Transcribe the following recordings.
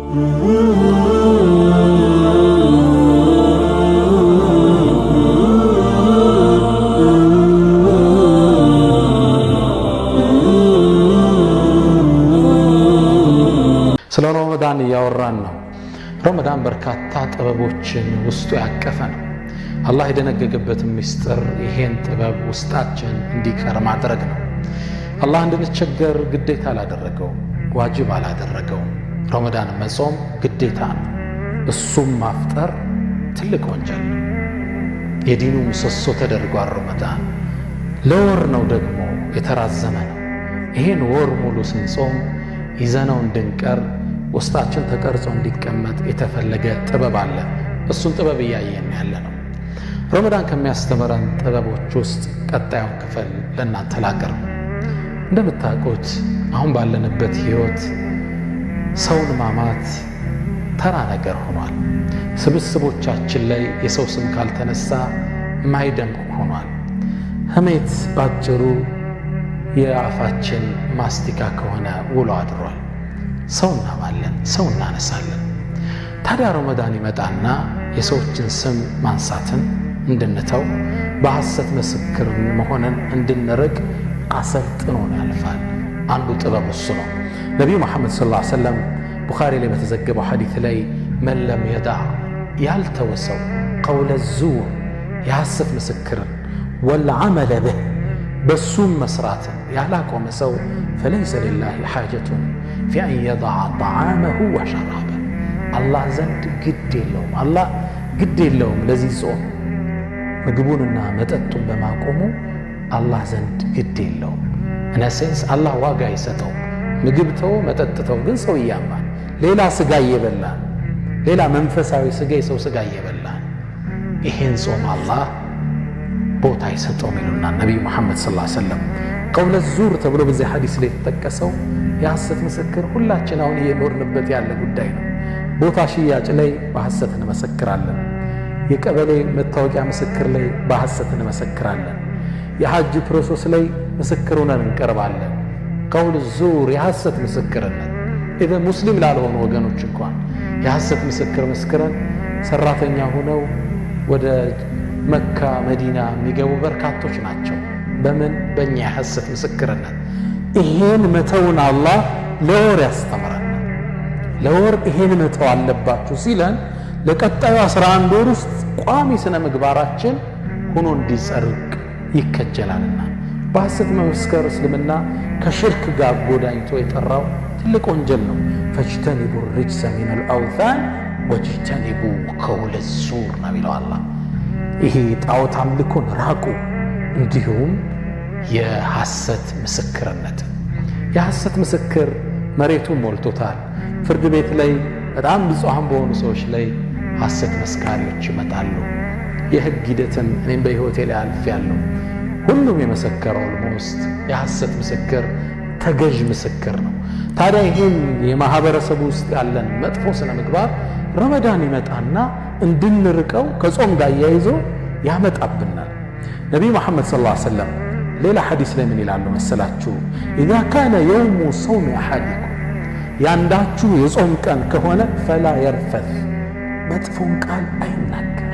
ስለ ረመዳን እያወራን ነው። ረመዳን በርካታ ጥበቦችን ውስጡ ያቀፈ ነው። አላህ የደነገገበት ምስጢር ይሄን ጥበብ ውስጣችን እንዲቀር ማድረግ ነው። አላህ እንድንቸገር ግዴታ አላደረገውም፣ ዋጅብ አላደረገውም። ረመዳን መጾም ግዴታ ነው። እሱም ማፍጠር ትልቅ ወንጀል ነው። የዲኑ ምሰሶ ተደርጓል። ረመዳን ለወር ነው ደግሞ የተራዘመ ነው። ይሄን ወር ሙሉ ስንጾም ይዘነው እንድንቀር ውስጣችን ተቀርጾ እንዲቀመጥ የተፈለገ ጥበብ አለ። እሱን ጥበብ እያየን ያለ ነው። ረመዳን ከሚያስተምረን ጥበቦች ውስጥ ቀጣዩን ክፍል ለእናንተ ላቅርብ። እንደምታውቁት አሁን ባለንበት ህይወት ሰውን ማማት ተራ ነገር ሆኗል። ስብስቦቻችን ላይ የሰው ስም ካልተነሳ ማይደምቅ ሆኗል። ህሜት ባጭሩ የአፋችን ማስቲካ ከሆነ ውሎ አድሯል። ሰው እናማለን፣ ሰው እናነሳለን። ታዲያ ረመዳን ይመጣና የሰዎችን ስም ማንሳትን እንድንተው፣ በሐሰት ምስክር መሆንን እንድንርቅ አሰልጥኖን ያልፋል። አንዱ ጥበብ እሱ ነው። ነቢዩ መሐመድ ሰለላሁ ዐለይሂ ወሰለም ቡኻሪ ላይ በተዘገበው ሐዲት ላይ መን ለም የዳዕ ያልተወ ሰው ቀውለ ዙር የሐሰት ምስክርን ወልዓመለ ብህ በሱም መስራትን ያላቆመ ሰው ፈለይሰ ሊላሂ ሓጀቱን ፊ አን የضع ጠዓመሁ ወሸራበ አላህ ዘንድ ግድ የለውም። አላህ ግድ የለውም ለዚህ ጾም ምግቡንና መጠጡን በማቆሙ አላህ ዘንድ ግድ የለውም። In a sense አላህ ዋጋ አይሰጠውም። ምግብ ተው መጠጥ ተው፣ ግን ሰው እያማል፣ ሌላ ስጋ እየበላ፣ ሌላ መንፈሳዊ ስጋ የሰው ስጋ እየበላ ይሄን ጾም አላህ ቦታ አይሰጠውም ይሉና ነቢዩ መሐመድ ሰለላሁ ዐለይሂ ወሰለም። ቀውለ ዙር ተብሎ በዚህ ሐዲስ ላይ የተጠቀሰው የሐሰት ምስክር ሁላችን አሁን እየኖርንበት ያለ ጉዳይ ነው። ቦታ ሽያጭ ላይ በሐሰት እንመሰክራለን። የቀበሌ መታወቂያ ምስክር ላይ በሐሰት እንመሰክራለን። የሐጅ process ላይ ምስክር ሆነን እንቀርባለን። قول الزور የሐሰት ምስክርነት even ሙስሊም ላልሆኑ ወገኖች እንኳን የሐሰት ምስክር መስክረን ሰራተኛ ሆነው ወደ መካ መዲና የሚገቡ በርካቶች ናቸው። በምን በእኛ የሐሰት ምስክርነት። ይሄን መተውን አላህ ለወር ያስተምረናል። ለወር ይሄን መተው አለባችሁ ሲለን ለቀጣዩ 11 ወር ውስጥ ቋሚ ስነ ምግባራችን ሆኖ እንዲጸድቅ ይከጀላልና። በሐሰት መመስከር እስልምና ከሽርክ ጋር ጎዳኝቶ የጠራው ትልቅ ወንጀል ነው። فاجتنبوا الرجس من الأوثان واجتنبوا قول الزور ነው የሚለው አላህ። ይሄ ጣዖት አምልኮን ራቁ፣ እንዲሁም የሐሰት ምስክርነት። የሐሰት ምስክር መሬቱን ሞልቶታል። ፍርድ ቤት ላይ በጣም ብፁዓን በሆኑ ሰዎች ላይ ሐሰት መስካሪዎች ይመጣሉ። የህግ ሂደትን እኔም በህይወቴ ላይ አልፌያለሁ። ሁሉም የመሰከረው almost የሐሰት ምስክር ተገዥ ምስክር ነው። ታዲያ ይህን የማህበረሰቡ ውስጥ ያለን መጥፎ ስነ ምግባር ረመዳን ይመጣና እንድንርቀው ከጾም ጋር አያይዞ ያመጣብናል። ነቢዩ መሐመድ ሰለላሁ ዐለይሂ ወሰለም ሌላ ሐዲስ ላይ ምን ይላሉ መሰላችሁ? ኢዛ ካነ የውሙ ሰውሚ አሐዲኩም ያንዳችሁ የጾም ቀን ከሆነ ፈላ የርፈት መጥፎን ቃል አይናገር፣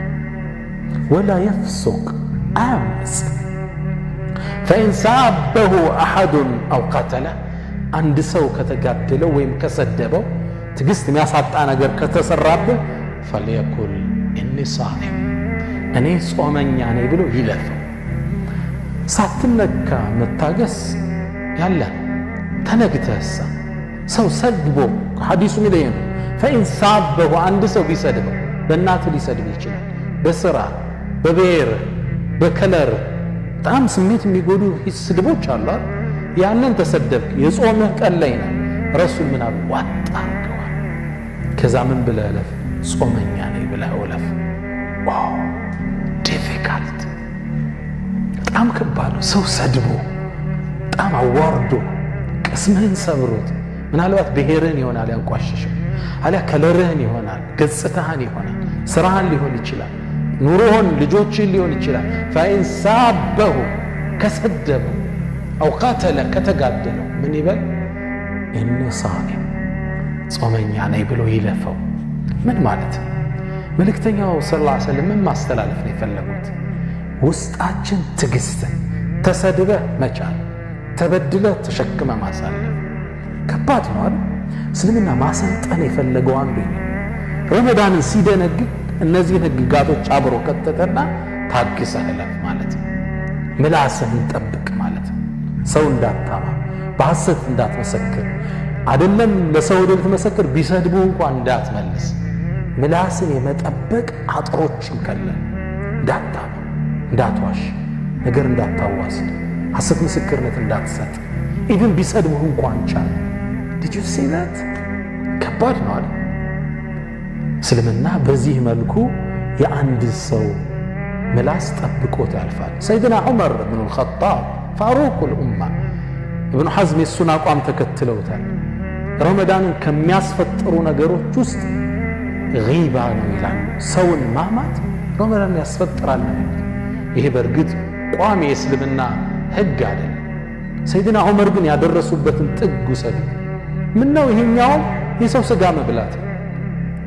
ወላ የፍሱቅ አያምፅ። ፈኢን ሳበሁ አሐዱን አው ቀተለ አንድ ሰው ከተጋደለው ወይም ከሰደበው ትዕግስት የሚያሳጣ ነገር ከተሰራብህ فليقل إني صائم እኔ ጾመኛ ነኝ ብሎ ይለፈው። ሳትነካ መታገስ ያለ ነው። ተነግተህሳ ሰው ሰድቦ ሐዲሱ የሚለው ነው። فإن سابه አንድ ሰው ቢሰድበው በእናትህ ሊሰድብ ይችላል። በስራ በብሔር በ color በጣም ስሜት የሚጎዱ ስድቦች አሉ። ያንን ተሰደብክ የጾምህ ቀን ላይ ነው። ረሱል ምን አሉ? ዋጥ አድርገዋል። ከዛ ምን ብለህ እለፍ? ጾመኛ ነኝ ብለህ እለፍ። Wow difficult፣ በጣም ከባድ ነው። ሰው ሰድቦ በጣም አዋርዶ ቅስምህን ሰብሮት ምናልባት ብሔርህን ይሆናል ያንቋሸሸው፣ አሊያ color ህን ይሆናል፣ ገጽታህን ይሆናል፣ ስራህን ሊሆን ይችላል፣ ኑሮህን፣ ልጆችን ሊሆን ይችላል። فإن سابه ከሰደበው أو قاتله ከተጋደለው ምን ይበል? إني صائم ጾመኛ ነኝ ብሎ ይለፈው። ምን ማለት ነው? መልእክተኛው ሰለላሁ ዐለይሂ ወሰለም ምን ማስተላለፍ ነው የፈለጉት? ውስጣችን ትዕግስትን፣ ተሰድበህ መቻል፣ ተበድለህ ተሸክመ ማሳለፍ ከባድ ነው አይደል? እስልምና ማሰልጠን የፈለገው አንዱ ይሄ ረመዳንን ሲደነግግ እነዚህን ህግጋቶች አብሮ ከተተና ታግሰህ እለፍ ማለት ነው። ምላስህን ጠብቅ ማለት ነው። ሰው እንዳታማ፣ በሐሰት እንዳትመሰክር፣ አይደለም ለሰው ልትመሰክር ቢሰድቡ እንኳን እንዳትመልስ፣ ምላስን የመጠበቅ አጥሮችን ከለል፣ እንዳታማ፣ እንዳትዋሽ፣ ነገር እንዳታዋስድ፣ ሐሰት ምስክርነት እንዳትሰጥ፣ even ቢሰድቡህ እንኳን ቻል። Did you see that? ከባድ ነው አይደል? እስልምና በዚህ መልኩ የአንድ ሰው ምላስ ጠብቆት ያልፋል። ሰይድና ዑመር ብኑ ልኸጣብ ፋሩቅ ልኡማ፣ እብኑ ሐዝም የእሱን አቋም ተከትለውታል። ረመዳንን ከሚያስፈጥሩ ነገሮች ውስጥ ጊባ ነው ይላሉ። ሰውን ማማት ረመዳንን ያስፈጥራል ነው። ይሄ በእርግጥ ቋሚ የእስልምና ህግ አይደለም። ሰይድና ዑመር ግን ያደረሱበትን ጥግ ውሰዱት። ምነው ይሄኛውም የሰው ስጋ መብላት ነው።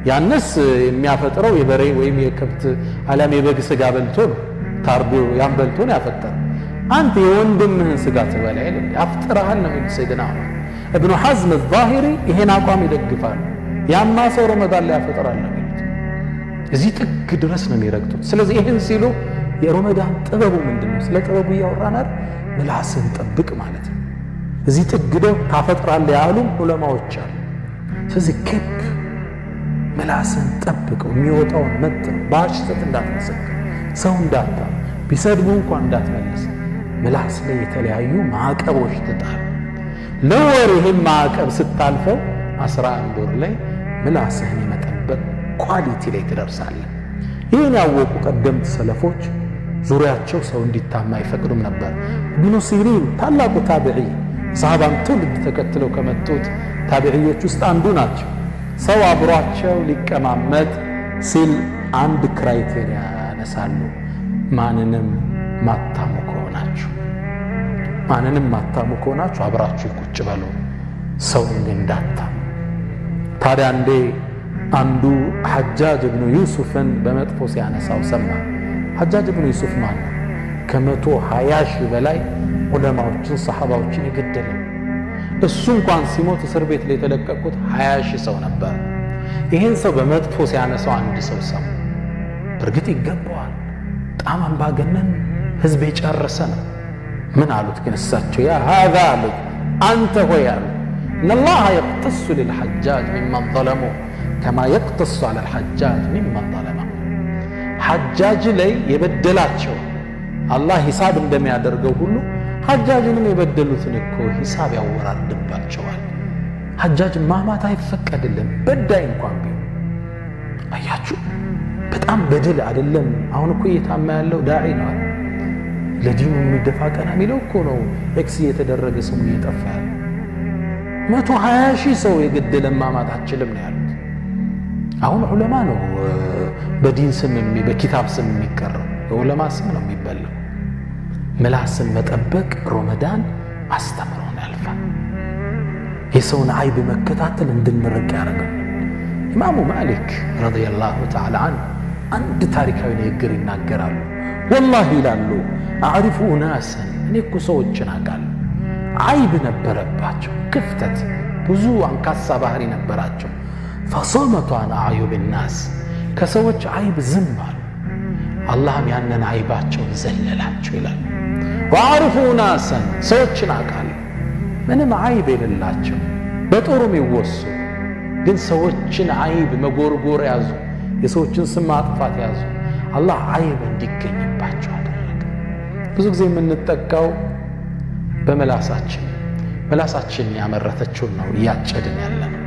ያንስ የሚያፈጥረው የበሬ ወይም የከብት አሊያም የበግ ስጋ በልቶ ነው፣ ታርዶ ያን በልቶ ነው ያፈጠረው። አንተ የወንድምህን ስጋ ትበላ የለ አፍጥረሃል ነው የሚሉት ሰይድና ዑመር። እብኑ ሐዝም ዛሂሪ ይሄን አቋም ይደግፋሉ። ያማ ሰው ረመዳን ላይ ያፈጥራል ነው የሚሉት። እዚህ ጥግ ድረስ ነው የሚረግጡት። ስለዚህ ይህን ሲሉ የረመዳን ጥበቡ ምንድን ነው? ስለ ጥበቡ እያወራን አይደል? ምላስን ጠብቅ ማለት ነው። እዚህ ጥግ ደው ታፈጥራለህ ያሉም ዑለማዎች አሉ። ስለዚህ keep ምላስን ጠብቀው፣ የሚወጣውን መጥነው፣ በሐሰት እንዳትመሰክር፣ ሰው እንዳታ፣ ቢሰድቡ እንኳን እንዳትመልስ፣ ምላስ ላይ የተለያዩ ማዕቀቦች ትጣል። ለወር ይህን ማዕቀብ ስታልፈው 11 ወር ላይ ምላስህን የመጠበቅ quality ላይ ትደርሳለህ። ይህን ያወቁ ቀደምት ሰለፎች ዙሪያቸው ሰው እንዲታማ አይፈቅዱም ነበር። ኢብኑ ሲሪን ታላቁ ታቢዒ፣ ሰሃባን ትውልድ ተከትለው ከመጡት ታቢዕዮች ውስጥ አንዱ ናቸው። ሰው አብሯቸው ሊቀማመጥ ሲል አንድ criteria ያነሳሉ። ማንንም ማታሙ ከሆናችሁ፣ ማንንም ማታሙ ከሆናችሁ አብራችሁ ቁጭ በሉ፣ ሰውን ግን እንዳታሙ። ታዲያ አንዴ አንዱ ሐጃጅ እብኑ ዩሱፍን በመጥፎ ሲያነሳው ሰማ። ሐጃጅ እብኑ ዩሱፍ ማን ነው? ከ120,000 በላይ ዑለማዎችን ሰሓባዎችን የገደለ፣ እሱ እንኳን ሲሞት እስር ቤት ላይ የተለቀቁት 20,000 ሰው ነበር። ይህን ሰው በመጥፎ ሲያነሳው አንድ ሰው ሰሙ። በእርግጥ ይገባዋል። በጣም አምባገነን፣ ህዝብ የጨረሰ ነው። ምን አሉት ግን እሳቸው? يا هذا አሉት፣ አንተ ሆይ አሉ፣ إن الله يقتص للحجاج ممن ظلمه كما يقتص على الحجاج ممن ظلمه። ሐጃጅ ላይ የበደላቸው አላህ ሂሳብ እንደሚያደርገው ሁሉ ሐጃጅንም የበደሉትን እኮ ሂሳብ ያወራርድባቸዋል። ሐጃጅ ማማት አይፈቀድልም በዳይ እንኳን ቢሆን። አያችሁ፣ በጣም በደል አይደለም። አሁን እኮ እየታማ ያለው ዳዒ ነው። ለዲኑ የሚደፋ ቀና የሚለው እኮ ነው X እየተደረገ ስሙ እየጠፋ ያለ። 120,000 ሰው የገደለ ማማት አችልም ነው ያሉት። አሁን ዑለማ ነው በዲን ስም በኪታብ ስም የሚቀረው፣ የዑለማ ስም ነው የሚበላው። ምላስን መጠበቅ ሮመዳን አስተምሮን ያልፋል። የሰውን አይብ መከታተል እንድንርቅ ያደርጋል። ኢማሙ ማሊክ رضي الله تعالى عنه አንድ ታሪካዊ ንግግር ይናገራሉ። ወላሂ ይላሉ፣ أعرف أناسا፣ እኔ እኮ ሰዎችን አውቃለሁ፣ አይብ ነበረባቸው፣ ክፍተት፣ ብዙ አንካሳ ባህሪ ነበራቸው። فصمتوا عن أعيوب الناس፣ ከሰዎች አይብ ዝም አሉ። አላህም ያንን አይባቸውን ዘለላቸው ይላል። وأعرف أناسا፣ ሰዎችን አውቃለሁ ምንም አይብ የሌላቸው፣ በጥሩ የሚወሱ፣ ግን ሰዎችን አይብ መጎርጎር ያዙ፣ የሰዎችን ስም ማጥፋት ያዙ። አላህ አይብ እንዲገኝባቸው አደረገ። ብዙ ጊዜ የምንጠቃው በመላሳችን፣ መላሳችን ያመረተችውን ነው እያጨድን ያለ ነው።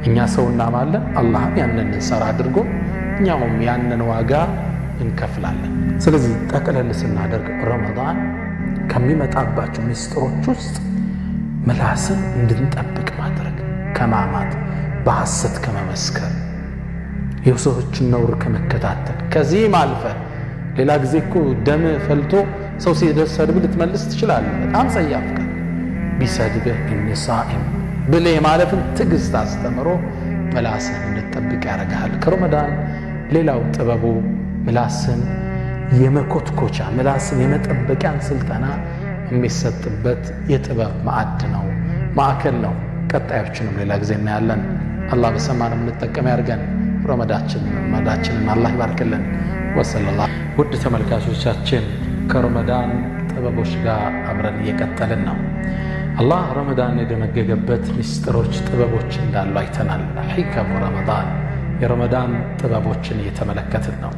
እኛ ሰው እናማለን፣ አላህም ያንን እንሰራ አድርጎ እኛውም ያንን ዋጋ እንከፍላለን። ስለዚህ ጠቅለል ስናደርግ ረመዳን ከሚመጣባቸው ምስጢሮች ውስጥ ምላስን እንድንጠብቅ ማድረግ፣ ከማማት፣ በሐሰት ከመመስከር፣ የሰዎችን ነውር ከመከታተል፣ ከዚህም አልፈ ሌላ ጊዜ እኮ ደም ፈልቶ ሰው ሲሰድብ ልትመልስ ትችላለህ። በጣም ጸያፍ ቃል ቢሰድብህ إني صائم ብለህ የማለፍን ትዕግስት አስተምሮ ምላስን እንድትጠብቅ ያደርግሃል። ከረመዳን ሌላው ጥበቡ ምላስን የመኮትኮቻ፣ ምላስን የመጠበቂያን ስልጠና የሚሰጥበት የጥበብ ማዕድ ነው፣ ማዕከል ነው። ቀጣዮችንም ሌላ ጊዜ እናያለን። አላህ በሰማነው የምንጠቀም ያድርገን። ረመዳችንን አላህ ይባርክልን። ወሰለላሁ። ውድ ተመልካቾቻችን፣ ከረመዳን ጥበቦች ጋር አብረን እየቀጠልን ነው። አላህ ረመዳን የደነገገበት ምስጢሮች፣ ጥበቦች እንዳሉ አይተናል። ሒከሙ ረመዳን፣ የረመዳን ጥበቦችን እየተመለከትን ነው።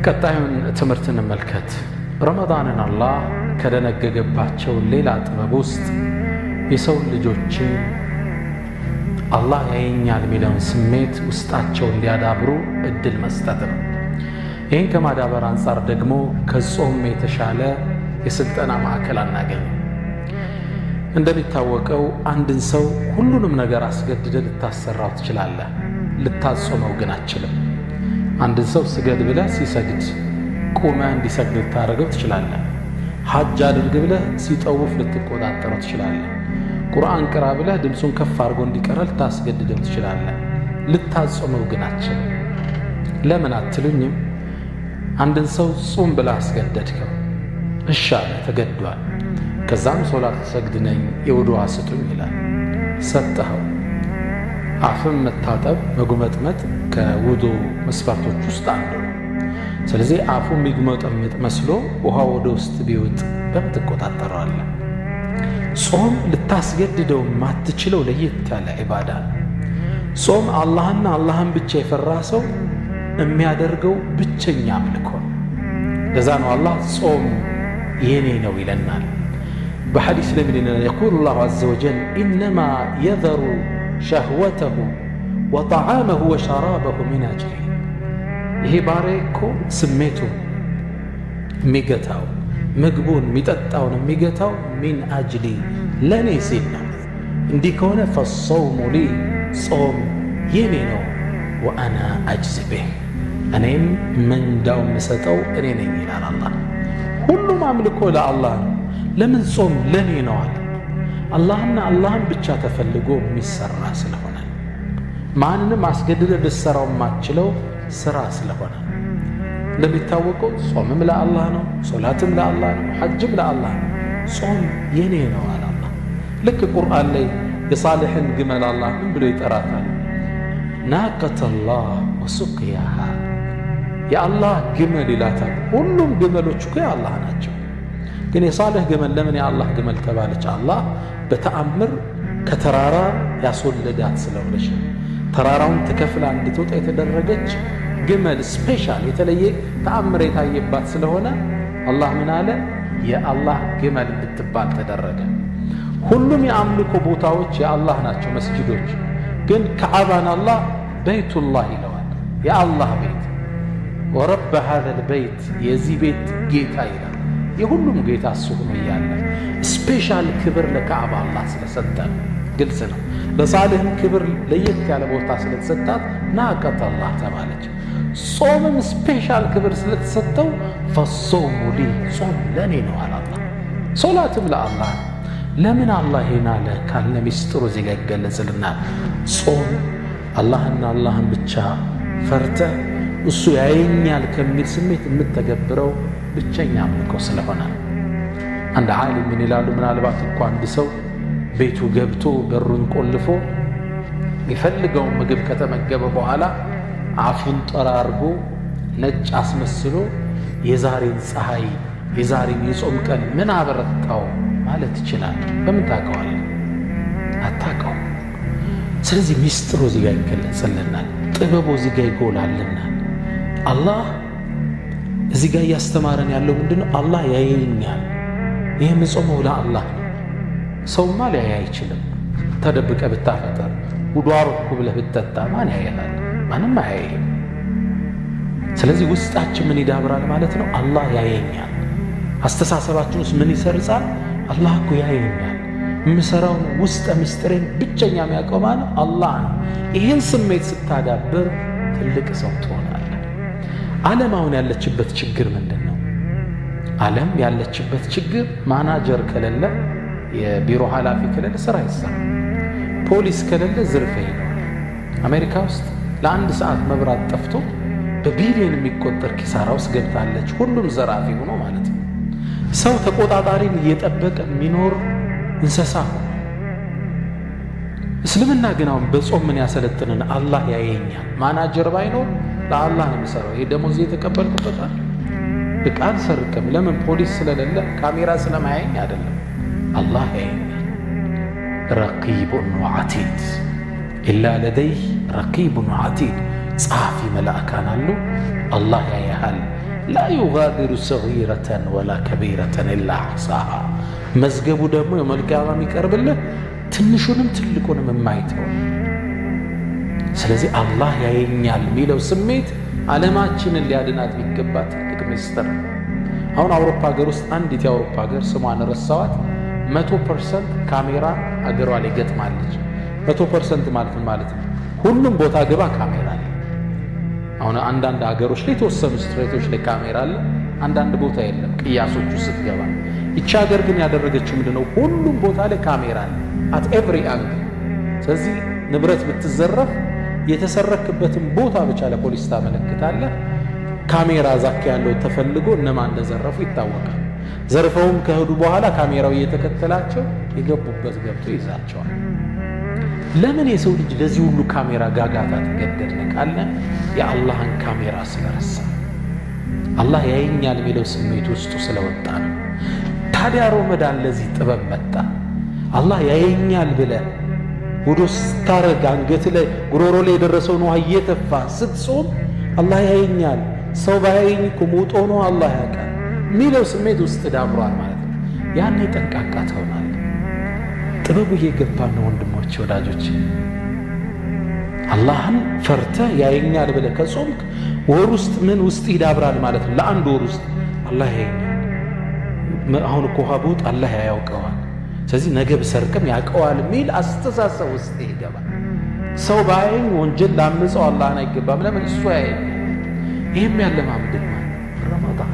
ቀጣዩን ትምህርት እንመልከት። ረመዳንን አላህ ከደነገገባቸው ሌላ ጥበብ ውስጥ የሰው ልጆችን አላህ ያየኛል የሚለውን ስሜት ውስጣቸው እንዲያዳብሩ እድል መስጠት ነው። ይህን ከማዳበር አንጻር ደግሞ ከጾም የተሻለ የስልጠና ማዕከል አናገኝም። እንደሚታወቀው አንድን ሰው ሁሉንም ነገር አስገድደ ልታሰራው ትችላለህ፣ ልታጾመው ግን አትችልም። አንድን ሰው ስገድ ብለህ ሲሰግድ፣ ቁመህ እንዲሰግድ ልታደርገው ትችላለህ። ሐጅ አድርግ ብለህ ሲጠውፍ ልትቆጣጠረው ትችላለህ። ቁርአን ቅራ ብለህ ድምፁን ከፍ አድርጎ እንዲቀራ ልታስገድደው ትችላለህ። ልታጾመው ግን አትችልም። ለምን አትሉኝም? አንድን ሰው ጹም ብለህ አስገደድከው፣ እሺ አለ፣ ተገዷል። ከዛም ሶላት ሰግድ ነኝ፣ የውዱእ ስጡኝ ይላል። ሰጠኸው። አፍን መታጠብ፣ መጉመጥመጥ ከውዱ መስፈርቶች ውስጥ አንዱ ነው። ስለዚህ አፉ የሚጉመጠምጥ መስሎ ውሃ ወደ ውስጥ ቢውጥ በምን ትቆጣጠረዋለህ? ጾም ልታስገድደው የማትችለው ለየት ያለ ዒባዳ ነው። ጾም አላህና አላህን ብቻ የፈራ ሰው የሚያደርገው ብቸኛ አምልኮ ነው። ለዛ ነው አላህ ጾም የኔ ነው ይለናል። በሐዲስ ላይ ምን ይለናል? የቁል ላሁ ዐዘ ወጀል ኢነማ የዘሩ ሸህወተሁ ወጠዓመሁ ወሸራበሁ ሚን አጅሊ። ይሄ ባሪያ እኮ ስሜቱን የሚገታው፣ ምግቡን የሚጠጣውን የሚገታው من أجلي፣ ለእኔ ሲል ነው። እንዲህ ከሆነ فالصوم لي፣ ጾም የኔ ነው፣ وأنا أجزي به፣ እኔም ምንዳው የምሰጠው እኔ ነኝ ይላል አላህ። ሁሉም አምልኮ ለአላህ ነው። ለምን ጾም ለእኔ ነው አለ? አላህና አላህን ብቻ ተፈልጎ የሚሰራ ስለሆነ፣ ማንንም አስገድደ ልትሰራው የማትችለው ስራ ስለሆነ። እንደሚታወቀው ጾምም ለአላህ ነው፣ ሶላትም ለአላህ ነው፣ ሐጅም ለአላህ ነው። ጾም የኔ ነው አለ አላህ። ልክ ቁርአን ላይ የሳልሕን ግመል አላህ ምን ብሎ ይጠራታል? ናቀተላህ ወሱቅያሃ፣ የአላህ ግመል ይላታል። ሁሉም ግመሎች እኮ የአላህ ናቸው። ግን የሳልሕ ግመል ለምን የአላህ ግመል ተባለች? አላህ በተአምር ከተራራ ያስወለዳት ስለሆነች ነው። ተራራውን ተከፍላ እንድትወጣ የተደረገች ግመል፣ special የተለየ ተአምር የታየባት ስለሆነ አላህ ምን አለ? የአላህ ግመል እንድትባል ተደረገ። ሁሉም የአምልኮ ቦታዎች የአላህ ናቸው፣ መስጂዶች። ግን ከዓባን አላህ በይቱላህ ይለዋል፣ የአላህ ቤት፣ ورب هذا البيت፣ የዚህ ቤት ጌታ ይላል። የሁሉም ጌታ እሱ ሆኖ እያለ special ክብር ለካዕባ አላህ ስለሰጠ ግልጽ ነው። ለሳልህም ክብር ለየት ያለ ቦታ ስለተሰጣት ناقة الله ተባለች። ጾምም special ክብር ስለተሰጠው فالصوم لي፣ ጾም ለእኔ ነው አለ አላህ። ሶላትም ለአላህ ነው። ለምን አላህ ይሄን አለ ካልነ ሚስጥሩ እዚህ ጋር ይገለጽልናል። ጾም አላህና አላህን ብቻ ፈርተህ እሱ ያየኛል ከሚል ስሜት የምተገብረው ብቸኛ አምልኮ ስለሆነ። አንድ ዓሊም ምን ይላሉ? ምናልባት እኮ አንድ ሰው ቤቱ ገብቶ በሩን ቆልፎ የሚፈልገውን ምግብ ከተመገበ በኋላ አፉን ጠራርጎ ነጭ አስመስሎ የዛሬን ፀሐይ፣ የዛሬን የጾም ቀን ምን አበረታው ማለት ይችላል። በምን ታውቀዋለህ? አታውቀውም። ስለዚህ ሚስጥሩ እዚህ ጋር ይገለጽልናል። ጥበቡ እዚህ ጋር ይጎላልናል። አላህ እዚህ ጋር እያስተማረን ያለው ምንድነው? አላህ ያየኛል። ይህ የምጾመው ለአላህ ነው። ሰውማ ሊያይ አይችልም። ተደብቀ ብታፈጠር፣ ውዱ አረኩ ብለህ ብትጠጣ ማን ያየሃል? ማንም አያይህም። ስለዚህ ውስጣችን ምን ይዳብራል ማለት ነው? አላህ ያየኛል። አስተሳሰባችን ውስጥ ምን ይሰርጻል? አላህ እኮ ያየኛል። የምሰራውን ውስጠ ምስጢሬን ብቸኛ የሚያውቀው ማነው? አላህ ነው። ይህን ስሜት ስታዳብር ትልቅ ሰው ትሆናለህ። ዓለም አሁን ያለችበት ችግር ምንድን ነው? ዓለም ያለችበት ችግር ማናጀር ከሌለ፣ የቢሮ ኃላፊ ከሌለ ስራ አይሰራም። ፖሊስ ከሌለ ዝርፊያ ይኖራል። አሜሪካ ውስጥ ለአንድ ሰዓት መብራት ጠፍቶ በቢሊዮን የሚቆጠር ኪሳራ ውስጥ ገብታለች። ሁሉም ዘራፊ ሆኖ ማለት ነው። ሰው ተቆጣጣሪን እየጠበቀ የሚኖር እንስሳ ሆኖ። እስልምና ግን አሁን በጾም ምን ያሰለጥንን? አላህ ያየኛል። ማናጀር ባይኖር ለአላህ ነው የምሰራው። ይሄ ደሞዝ የተቀበልኩበታል። እቃ አልሰርቅም። ለምን? ፖሊስ ስለሌለ ካሜራ ስለማያየኝ አይደለም። አላህ ያየኛል። رقيب وعتيد إلا لديه رقيب عتيد፣ ጸሐፊ መላእካን አሉ። አላህ ያየሃል። لا يغادر صغيرة ولا كبيرة إلا أحصاها። መዝገቡ ደግሞ يوم القيامة የሚቀርብልህ ትንሹንም ትልቁንም የማይተው። ስለዚህ አላህ ያየኛል የሚለው ስሜት ዓለማችንን ሊያድናት የሚገባ ትልቅ ምስጢር ነው። አሁን አውሮፓ ሀገር ውስጥ አንዲት የአውሮፓ ሀገር ስሟን ረሳዋት፣ 100% ካሜራ አገሯ ላይ ገጥማለች። 100% ማለት ምን ማለት ነው? ሁሉም ቦታ ግባ ካሜራ አለ። አሁን አንዳንድ ሀገሮች ላይ የተወሰኑ street ኦች ላይ ካሜራ አለ፣ አንዳንድ ቦታ የለም። ቅያሶቹ ስትገባ ይቺ ሀገር ግን ያደረገችው ምንድነው? ሁሉም ቦታ ላይ ካሜራ አለ at every angle። ስለዚህ ንብረት ብትዘረፍ የተሰረክበትን ቦታ ብቻ ለፖሊስ ታመለክታለህ። ካሜራ ዛክ ያለው ተፈልጎ እነማን እንደዘረፉ ይታወቃል። ዘርፈውም ከሄዱ በኋላ ካሜራው እየተከተላቸው የገቡበት ገብቶ ይዛቸዋል። ለምን የሰው ልጅ ለዚህ ሁሉ ካሜራ ጋጋታ ተገደድን ካለ የአላህን ካሜራ ስለረሳ፣ አላህ ያየኛል የሚለው ስሜት ውስጡ ስለወጣ ነው። ታዲያ ረመዳን ለዚህ ጥበብ መጣ። አላህ ያየኛል ብለህ ውዶ ስታረግ አንገት ላይ ጉሮሮ ላይ የደረሰውን ውሃ እየተፋ ስትጾም አላህ ያየኛል፣ ሰው ባያየኝ እኮ ሞጦ ነው አላህ ያውቃል የሚለው ስሜት ውስጥ ዳብሯል ማለት ነው። ያኔ ጠንቃቃ ትሆናለህ። ጥበቡ እየገባን ነው ወንድሞች፣ ወዳጆች። አላህን ፈርተህ ያየኛል ብለህ ከጾምክ ወር ውስጥ ምን ውስጥ ይዳብራል ማለት ነው። ለአንድ ወር ውስጥ አላህ ያየኛል፣ አሁን እኮ ውሃ ብውጥ አላህ ያውቀዋል፣ ስለዚህ ነገ ብሰርቅም ያውቀዋል የሚል አስተሳሰብ ውስጥ ይገባል። ሰው ባያየኝ ወንጀል ላምፀው አላህን አይገባም። ለምን? እሱ ያየኛል። ይህም ያለማምድን ማለት ረመዳን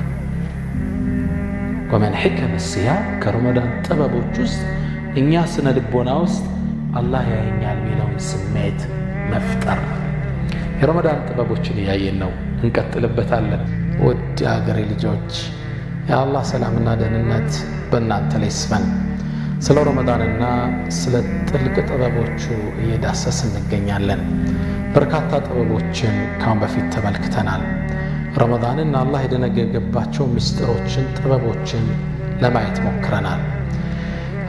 ወመን ሕከመ ሲያም ከረመዳን ጥበቦች ውስጥ እኛ ስነ ልቦና ውስጥ አላህ ያየኛል የሚለውን ስሜት መፍጠር ነው። የረመዳን ጥበቦችን እያየን ነው፣ እንቀጥልበታለን። ውድ የሀገሬ ልጆች የአላህ ሰላምና ደህንነት በእናንተ ላይ ይስፈን። ስለ ረመዳንና ስለ ጥልቅ ጥበቦቹ እየዳሰስ እንገኛለን። በርካታ ጥበቦችን ካሁን በፊት ተመልክተናል። ረመዳንን አላህ የደነገገባቸው ምስጢሮችን፣ ጥበቦችን ለማየት ሞክረናል።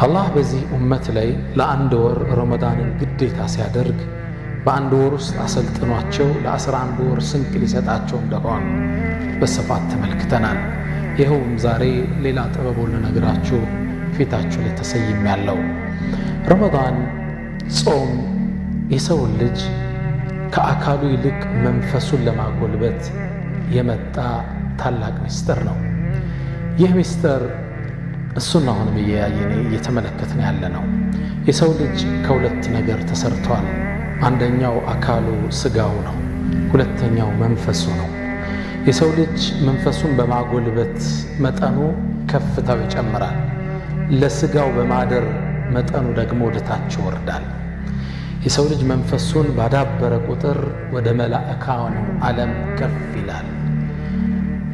አላህ በዚህ ኡመት ላይ ለአንድ ወር ረመዳንን ግዴታ ሲያደርግ በአንድ ወር ውስጥ አሰልጥኗቸው ለ11 ወር ስንቅ ሊሰጣቸው እንደሆን በስፋት ተመልክተናል። ይኸውም ዛሬ ሌላ ጥበቡን ልነግራችሁ ፊታችሁ ላይ ተሰይም ያለው ረመዳን ጾም የሰውን ልጅ ከአካሉ ይልቅ መንፈሱን ለማጎልበት የመጣ ታላቅ ምስጢር ነው። ይህ ምስጢር እሱን አሁንም እያየን እየተመለከትን ያለ ነው። የሰው ልጅ ከሁለት ነገር ተሰርቷል። አንደኛው አካሉ ስጋው ነው፣ ሁለተኛው መንፈሱ ነው። የሰው ልጅ መንፈሱን በማጎልበት መጠኑ ከፍታው ይጨምራል። ለስጋው በማደር መጠኑ ደግሞ ወደታች ይወርዳል። የሰው ልጅ መንፈሱን ባዳበረ ቁጥር ወደ መላእካኑ ዓለም ከፍ ይላል።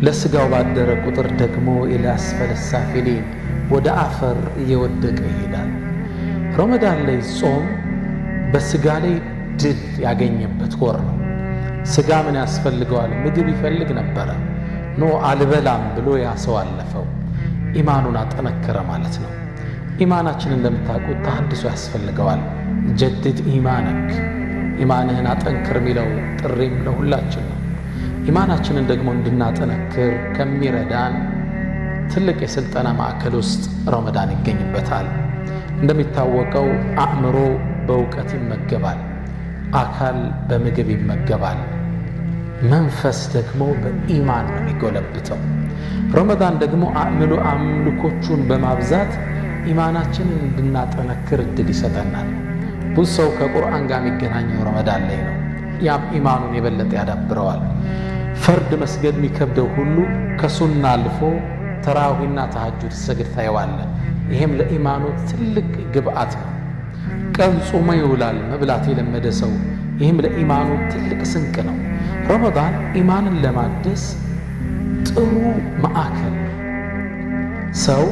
ለስጋው ባደረ ቁጥር ደግሞ ኢላ አስፈለ ሳፊሊን ወደ አፈር እየወደቀ ይሄዳል። ረመዳን ላይ ጾም በስጋ ላይ ድል ያገኘበት ወር ነው። ስጋ ምን ያስፈልገዋል? ምግብ ይፈልግ ነበረ። No አልበላም ብሎ ያ ሰው አለፈው። ኢማኑን አጠነከረ ማለት ነው። ኢማናችን እንደምታውቁት ተሐድሶ ያስፈልገዋል። جدد إيمانك፣ ኢማንህን አጠንክር የሚለው ጥሪም ለሁላችን ነው። ኢማናችንን ደግሞ እንድናጠነክር ከሚረዳን ትልቅ የስልጠና ማዕከል ውስጥ ረመዳን ይገኝበታል። እንደሚታወቀው አእምሮ በእውቀት ይመገባል፣ አካል በምግብ ይመገባል፣ መንፈስ ደግሞ በኢማን ነው የሚጎለብተው። ረመዳን ደግሞ አእምሎ አምልኮቹን በማብዛት ኢማናችንን እንድናጠነክር እድል ይሰጠናል። ብዙ ሰው ከቁርአን ጋር የሚገናኘው ረመዳን ላይ ነው። ያም ኢማኑን የበለጠ ያዳብረዋል። ፈርድ መስገድ የሚከብደው ሁሉ ከሱና አልፎ ተራዊና ተሐጁድ ሰግድ ታየዋለህ። ይሄም ለኢማኑ ትልቅ ግብአት ነው። ቀን ጾሞ ይውላል መብላት የለመደ ሰው። ይህም ለኢማኑ ትልቅ ስንቅ ነው። ረመዳን ኢማንን ለማደስ ጥሩ ማዕከል። ሰው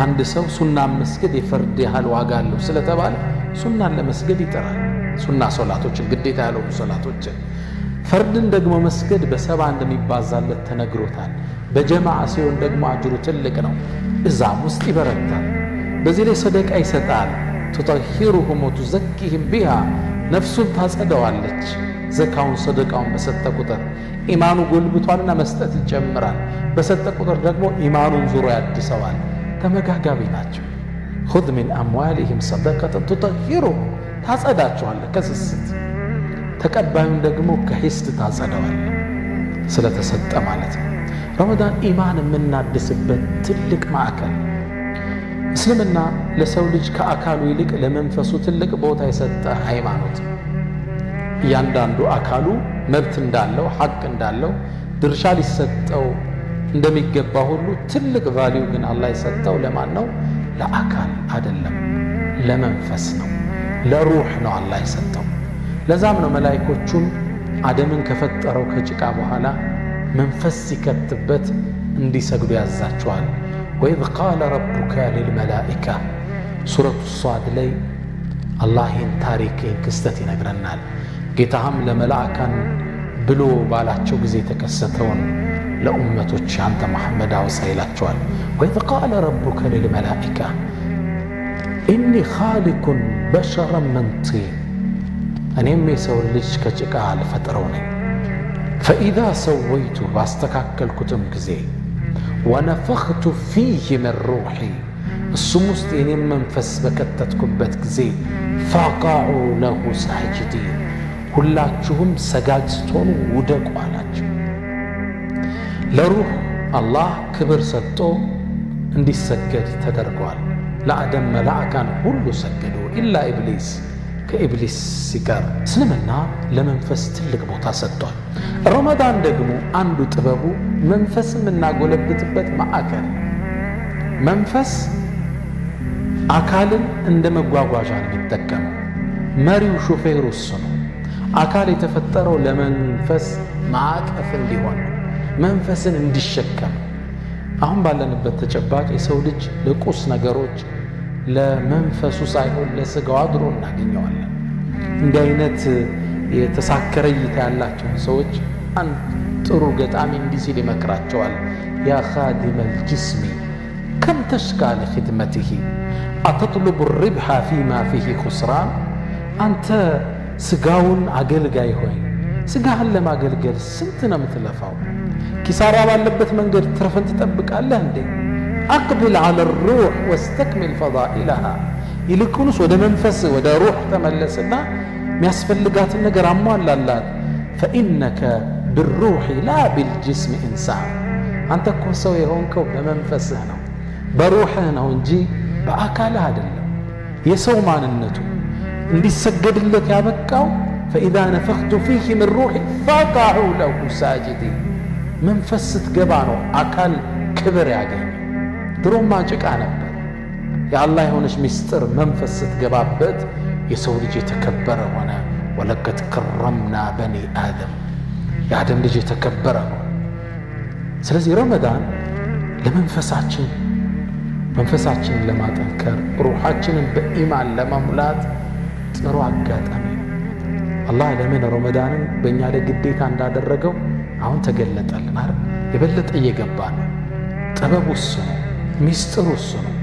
አንድ ሰው ሱና መስገድ የፈርድ ያህል ዋጋ አለው ስለተባለ ሱናን ለመስገድ ይጥራል። ሱና ሶላቶችን፣ ግዴታ ያልሆኑ ሶላቶችን። ፈርድን ደግሞ መስገድ በ70 እንደሚባዛለት ተነግሮታል። በጀማዓ ሲሆን ደግሞ አጅሩ ትልቅ ነው፣ እዛም ውስጥ ይበረታል። በዚህ ላይ ሰደቃ ይሰጣል። تطهرهم وتزكيهم بها፣ ነፍሱን ታጸደዋለች። ዘካውን ሰደቃውን በሰጠ ቁጥር ኢማኑ ጎልብቷልና መስጠት ይጨምራል። በሰጠ ቁጥር ደግሞ ኢማኑን ዙሮ ያድሰዋል። ተመጋጋቢ ናቸው። خذ من أموالهم صدقة تطهرهم፣ ታጸዳቸዋለህ ከስስት፣ ተቀባዩን ደግሞ ከሂስድ ታጸደዋለህ ስለተሰጠ ማለት ነው። ረመዳን ኢማን የምናድስበት ትልቅ ማዕከል። እስልምና ለሰው ልጅ ከአካሉ ይልቅ ለመንፈሱ ትልቅ ቦታ የሰጠ ሃይማኖት። እያንዳንዱ አካሉ መብት እንዳለው፣ ሐቅ እንዳለው፣ ድርሻ ሊሰጠው እንደሚገባ ሁሉ ትልቅ value ግን አላህ የሰጠው ለማን ነው? ለአካል አይደለም፣ ለመንፈስ ነው፣ ለሩህ ነው አላህ የሰጠው። ለዛም ነው መላኢኮቹን አደምን ከፈጠረው ከጭቃ በኋላ መንፈስ ሲከትበት እንዲሰግዱ ያዛቸዋል። وإذ قال ربك للملائكة፣ ሱረቱ ሷድ ላይ አላህ ይህን ታሪክ፣ ይህን ክስተት ይነግረናል። ጌታህም ለመላእካን ብሎ ባላቸው ጊዜ የተከሰተውን ለኡመቶች አንተ መሐመድ አውሳ ይላቸዋል። وإذ قال ربك للملائكة إني خالق بشرا من طين፣ እኔም የሰውን ልጅ ከጭቃ ልፈጥረው ነኝ። فإذا سويته፣ ባስተካከልኩትም ጊዜ፣ ونفخت فيه من روحي፣ እሱም ውስጥ የኔም መንፈስ በከተትኩበት ጊዜ፣ فقعوا له ساجدين፣ ሁላችሁም ሰጋጅ ስትሆኑ ውደቁ አላቸው። ለሩህ አላህ ክብር ሰጥቶ እንዲሰገድ ተደርጓል። ለአደም መላእካን ሁሉ ሰገዱ إلا إبليس፣ ከኢብሊስ ሲቀር። እስልምና ለመንፈስ ትልቅ ቦታ ሰጥቷል። ረመዳን ደግሞ አንዱ ጥበቡ መንፈስ የምናጎለብትበት ማዕከል። መንፈስ አካልን እንደ መጓጓዣ ነው የሚጠቀመው። መሪው ሾፌሩ እሱ ነው። አካል የተፈጠረው ለመንፈስ ማዕቀፍ እንዲሆን ነው፣ መንፈስን እንዲሸከም። አሁን ባለንበት ተጨባጭ የሰው ልጅ ለቁስ ነገሮች፣ ለመንፈሱ ሳይሆን ለስጋው አድሮ እናገኘዋለን። እንዲህ አይነት የተሳከረ እይታ ያላቸውን ሰዎች አንድ ጥሩ ገጣሚ እንዲህ ሲል ይመክራቸዋል። يا خادم الجسم كم تشقى لخدمته أتطلب الربح فيما فيه خسران። አንተ ስጋውን አገልጋይ ሆይ፣ ስጋህን ለማገልገል ስንት ነው የምትለፋው? ኪሳራ ባለበት መንገድ ትርፍን ትጠብቃለህ እንዴ? أقبل على الروح واستكمل فضائلها፣ ይልቁንስ ወደ መንፈስ፣ ወደ ሩሕ ተመለስና የሚያስፈልጋትን ነገር አሟላላት። فإنك بالروح لا بالجسم إنسان፣ አንተ እኮ ሰው የሆንከው በመንፈስህ ነው፣ በሩሕህ ነው እንጂ በአካልህ አይደለም። የሰው ማንነቱ እንዲሰገድለት ያበቃው فإذا نفخت فيه من روحي فقعوا له ساجدين፣ መንፈስ ስትገባ ነው አካል ክብር ያገኘ። ድሮማ ጭቃ ነበር። የአላህ የሆነች ሚስጥር መንፈስ ስትገባበት የሰው ልጅ የተከበረ ሆነ። ولقد كرمنا بني آدم፣ የአደም ልጅ የተከበረ ነው። ስለዚህ ረመዳን ለመንፈሳችን፣ መንፈሳችንን ለማጠንከር፣ ሩሓችንን በኢማን ለመሙላት ጥሩ አጋጣሚ ነው። አላህ ለምን ረመዳንን በእኛ ላይ ግዴታ እንዳደረገው አሁን ተገለጠልን አይደል? የበለጠ እየገባ ነው። ጥበቡ እሱ ነው። ሚስጥሩ እሱ ነው።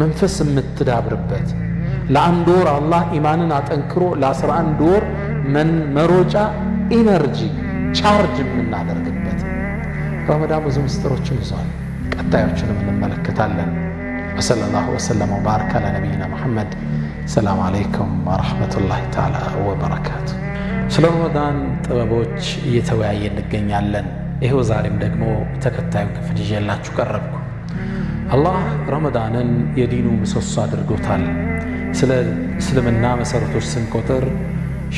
መንፈስ የምትዳብርበት፣ ለአንድ ወር አላህ ኢማንን አጠንክሮ ለ11 ወር መሮጫ energy charge የምናደርግበት። ረመዳን ብዙ ምስጢሮችን ይዟል። ቀጣዮቹንም እንመለከታለን። وصلى الله وسلم وبارك على نبينا محمد። السلام عليكم ورحمة الله تعالى وبركاته። ስለ ረመዳን ጥበቦች እየተወያየ እንገኛለን። ይኸው ዛሬም ደግሞ ተከታዩን ክፍል ይዤላችሁ ቀረብኩ። አላህ ረመዳንን የዲኑ ምሰሶ አድርጎታል። ስለ እስልምና መሰረቶች ስንቆጥር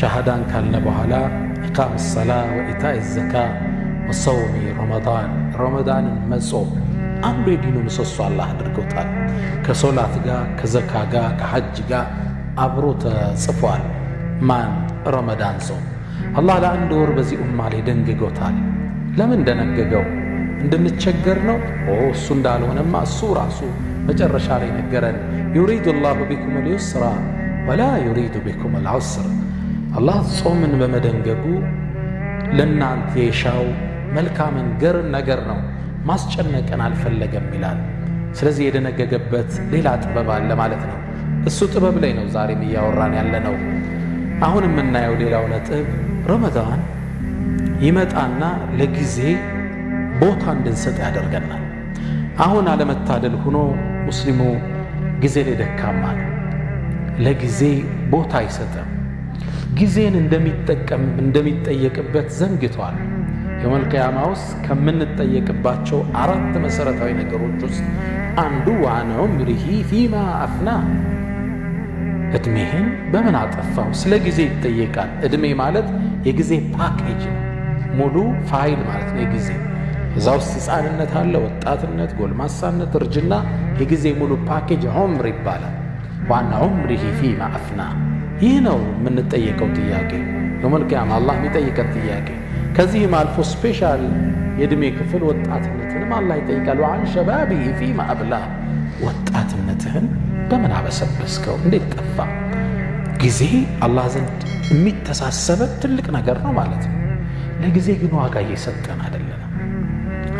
ሻሃዳን ካልነ በኋላ إقام الصلاة وإيتاء الزكاة وصوم رمضان፣ ረመዳንን መጾም አንዱ የዲኑ ምሰሶ አላህ አድርጎታል። ከሶላት ጋር፣ ከዘካ ጋር፣ ከሐጅ ጋር አብሮ ተጽፏል። ማን? ረመዳን ጾም አላህ ለአንድ ወር በዚህ ኡማ ላይ ደንግጎታል። ለምን ደነገገው? እንድንቸገር ነው? እሱ እንዳልሆነማ እሱ ራሱ መጨረሻ ላይ ነገረን። يريد الله بكم اليسر ولا يريد بكم العسر። አላህ ጾምን በመደንገጉ ለእናንተ የሻው መልካምን ገርን ነገር ነው፣ ማስጨነቅን አልፈለገም ይላል። ስለዚህ የደነገገበት ሌላ ጥበብ አለ ማለት ነው። እሱ ጥበብ ላይ ነው ዛሬም እያወራን ያለ ነው። አሁን የምናየው ሌላው ነጥብ ረመዳን ይመጣና ለጊዜ ቦታ እንድንሰጥ ያደርገናል። አሁን አለመታደል ሆኖ ሙስሊሙ ጊዜ ላይ ደካማ ነው። ለጊዜ ቦታ አይሰጥም። ጊዜን እንደሚጠቀም እንደሚጠየቅበት ዘንግቷል። የውመል ቂያማ ውስጥ ከምንጠየቅባቸው አራት መሰረታዊ ነገሮች ውስጥ አንዱ وعن عمره فيما أفناه፣ እድሜህን በምን አጠፋው? ስለ ጊዜ ይጠየቃል። እድሜ ማለት የጊዜ ፓኬጅ ነው፣ ሙሉ ፋይል ማለት ነው። የጊዜ እዛ ውስጥ ህፃንነት አለ፣ ወጣትነት፣ ጎልማሳነት፣ እርጅና፣ የጊዜ ሙሉ ፓኬጅ عمر ይባላል። وعن عمره فيما أفناه፣ ይህ ነው የምንጠየቀው ጥያቄ يوم القيامة አላህ የሚጠይቀን ጥያቄ። ከዚህም አልፎ special የእድሜ ክፍል ወጣትነትንም አላህ ይጠይቃል። وعن شبابه فيما أبلاه፣ ወጣትነትህን በምን አበሰበስከው? እንዴት ጠፋ? ጊዜ አላህ ዘንድ የሚተሳሰበ ትልቅ ነገር ነው ማለት ነው። ለጊዜ ግን ዋጋ እየሰጠን አይደለንም።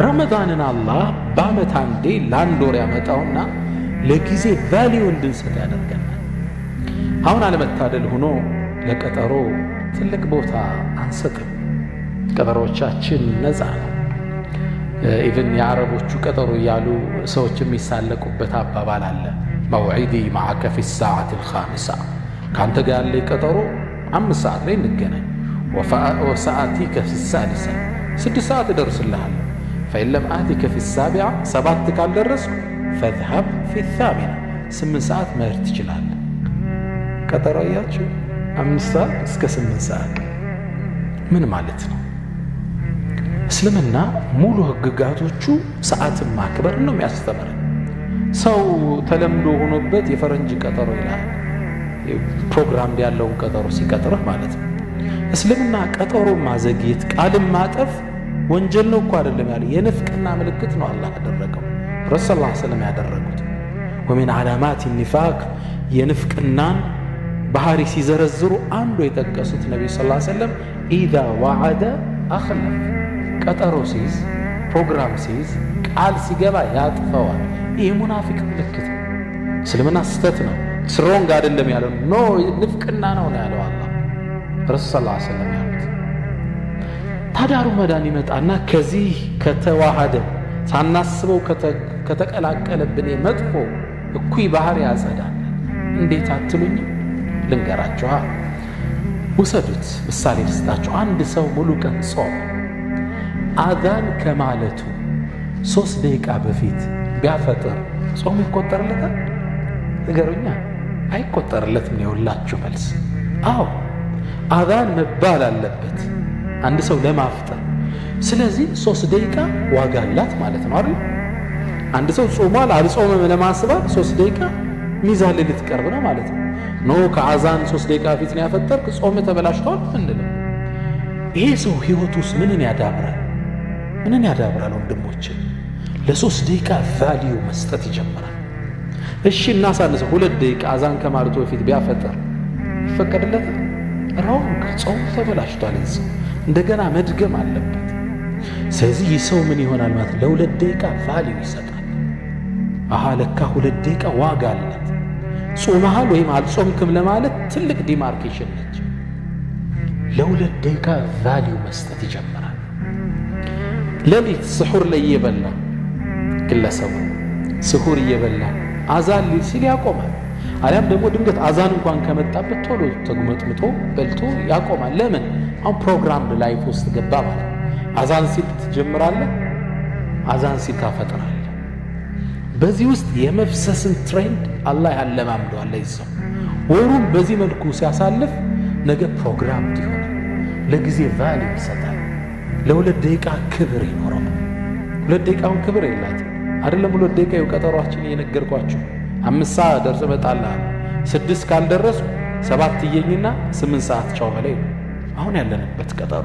ረመዳንን አላህ በዓመት አንዴ ለአንድ ወር ያመጣውና ለጊዜ value እንድንሰጥ ያደርገናል። አሁን አለመታደል ሆኖ ለቀጠሮ ትልቅ ቦታ አንሰጥም። ቀጠሮቻችን ነፃ ነው። Even የአረቦቹ ቀጠሮ እያሉ ሰዎች የሚሳለቁበት አባባል አለ። موعدي معك في الساعة الخامسة፣ ከአንተ ጋር ያለ ቀጠሮ 5 ሰዓት ላይ እንገናኝ። وسآتيك في السادسة፣ 6 ሰዓት እደርስልሃለሁ። فإن لم آتك في السابعة፣ 7 ካልደረስኩ فاذهب في الثامنة፣ 8 ሰዓት መሄድ ትችላለህ። ቀጠሮ አያችሁ፣ 5 ሰዓት እስከ 8 ሰዓት ምን ማለት ነው? እስልምና ሙሉ ህግጋቶቹ ሰዓትን ማክበር ነው የሚያስተምረን። ሰው ተለምዶ ሆኖበት የፈረንጅ ቀጠሮ ይላል። ፕሮግራም ያለውን ቀጠሮ ሲቀጥርህ ማለት ነው። እስልምና ቀጠሮ ማዘግየት፣ ቃልን ማጠፍ ወንጀል ነው እኮ አይደለም ያለ፣ የንፍቅና ምልክት ነው አላህ ያደረገው፣ ረሱል ላ ስለም ያደረጉት። ومن علامات النفاق፣ የንፍቅናን ባህሪ ሲዘረዝሩ አንዱ የጠቀሱት ነቢዩ ስ ሰለም إذا وعد أخلف፣ ቀጠሮ ሲይዝ፣ ፕሮግራም ሲይዝ፣ ቃል ሲገባ ያጥፈዋል። ይህ ሙናፊቅ ምልክት ነው። እስልምና ስህተት ነው wrong አይደለም ያለው፣ no፣ ንፍቅና ነው ነው ያለው አላህ፣ ረሱል ስ ሰለም ያሉት። ታዲያ ረመዳን ይመጣና ከዚህ ከተዋሃደ ሳናስበው ከተቀላቀለብን የመጥፎ እኩይ ባህር ያጸዳል። እንዴት አትሉኝም? ልንገራችኋ። ውሰዱት፣ ምሳሌ ልስጣችሁ። አንድ ሰው ሙሉ ቀን ጾም፣ አዛን ከማለቱ 3 ደቂቃ በፊት ቢያፈጥር ጾም ይቆጠርለታል? ንገሩኛ። አይቆጠርለትም ነው የሁላችሁ መልስ። አዎ፣ አዛን መባል አለበት አንድ ሰው ለማፍጠር። ስለዚህ 3 ደቂቃ ዋጋ አላት ማለት ነው አይደል? አንድ ሰው ጾሟል አልጾመም ለማስባል 3 ደቂቃ ሚዛን ላይ ልትቀርብ ነው ማለት ነው። No፣ ከአዛን 3 ደቂቃ ፊት ነው ያፈጠርክ፣ ጾም ተበላሽቷል እንልም። ይሄ ሰው ህይወቱ ውስጥ ምንን ያዳብራል? ምንን ያዳብራል? ወንድሞች፣ ለ3 ደቂቃ value መስጠት ይጀምራል። እሺ እናሳንሰው፣ 2 ደቂቃ አዛን ከማለቱ በፊት ቢያፈጥር ይፈቀድለታል? Wrong፣ ጾም ተበላሽቷል። ይህ ሰው እንደገና መድገም አለበት። ስለዚህ ይህ ሰው ምን ይሆናል ማለት፣ ለ2 ደቂቃ value ይሰጣል። አሃ፣ ለካ 2 ደቂቃ ዋጋ አላት። ጾመሃል ወይም አልጾምክም ለማለት ትልቅ demarcation ነች። ለ2 ደቂቃ value መስጠት ይጀምራል። ሌሊት ስሑር ላይ እየበላ፣ ግለሰቡ ስሁር እየበላ አዛን ሊል ሲል ያቆማል። አሊያም ደግሞ ድንገት አዛን እንኳን ከመጣበት ቶሎ ተጉመጥምጦ በልቶ ያቆማል። ለምን? አሁን programmed life ውስጥ ገባ ማለት ነው። አዛን ሲል ትጀምራለህ፣ አዛን ሲል ታፈጥራለህ። በዚህ ውስጥ የመፍሰስን trend አላህ ያለማምደዋል። ለዚህ ሰው ወሩን በዚህ መልኩ ሲያሳልፍ ነገ ፕሮግራም ይሆናል። ለጊዜ value ይሰጣል። ለ2 ደቂቃ ክብር ይኖረዋል። 2 ደቂቃውን ክብር የላትም አይደለም። 2 ደቂቃ የቀጠሯችን እየነገርኳችሁ 5 ሰዓት ደርሰህ እመጣልሃለሁ። 6 ካልደረሱ 7 እየኝና 8 ሰዓት ቻው በላይ ነው አሁን ያለንበት ቀጠሮ።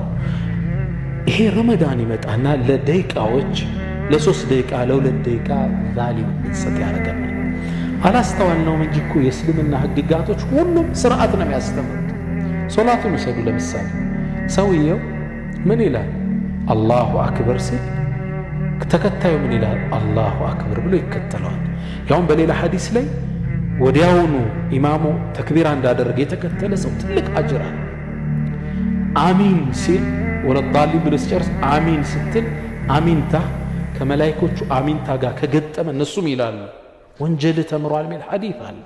ይሄ ረመዳን ይመጣና ለደቂቃዎች ለ3 ደቂቃ ለ2 ደቂቃ value እንድንሰጥ ያደርገናል። አላስተዋልነውም እንጂ እኮ የእስልምና ህግጋቶች ሁሉም ስርዓት ነው የሚያስተምሩት። ሶላቱን ውሰዱ ለምሳሌ ሰውየው ምን ይላል? الله أكبر ሲል ተከታዩ ምን ይላል? الله أكبر ብሎ ይከተለዋል። ያውም በሌላ ሐዲስ ላይ ወዲያውኑ ኢማሙ ተክቢራ እንዳደረገ የተከተለ ሰው ትልቅ አጅር አለ። አሚን ሲል ولا الضالين ብሎ ሲጨርስ አሚን ስትል አሚንታ ከመላእክቶቹ አሚንታ ጋር ከገጠመ እነሱም ይላሉ ወንጀል ተምሯል የሚል ሐዲስ አለ።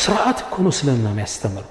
ስርዓት እኮ ነው እስልምና የሚያስተምረው።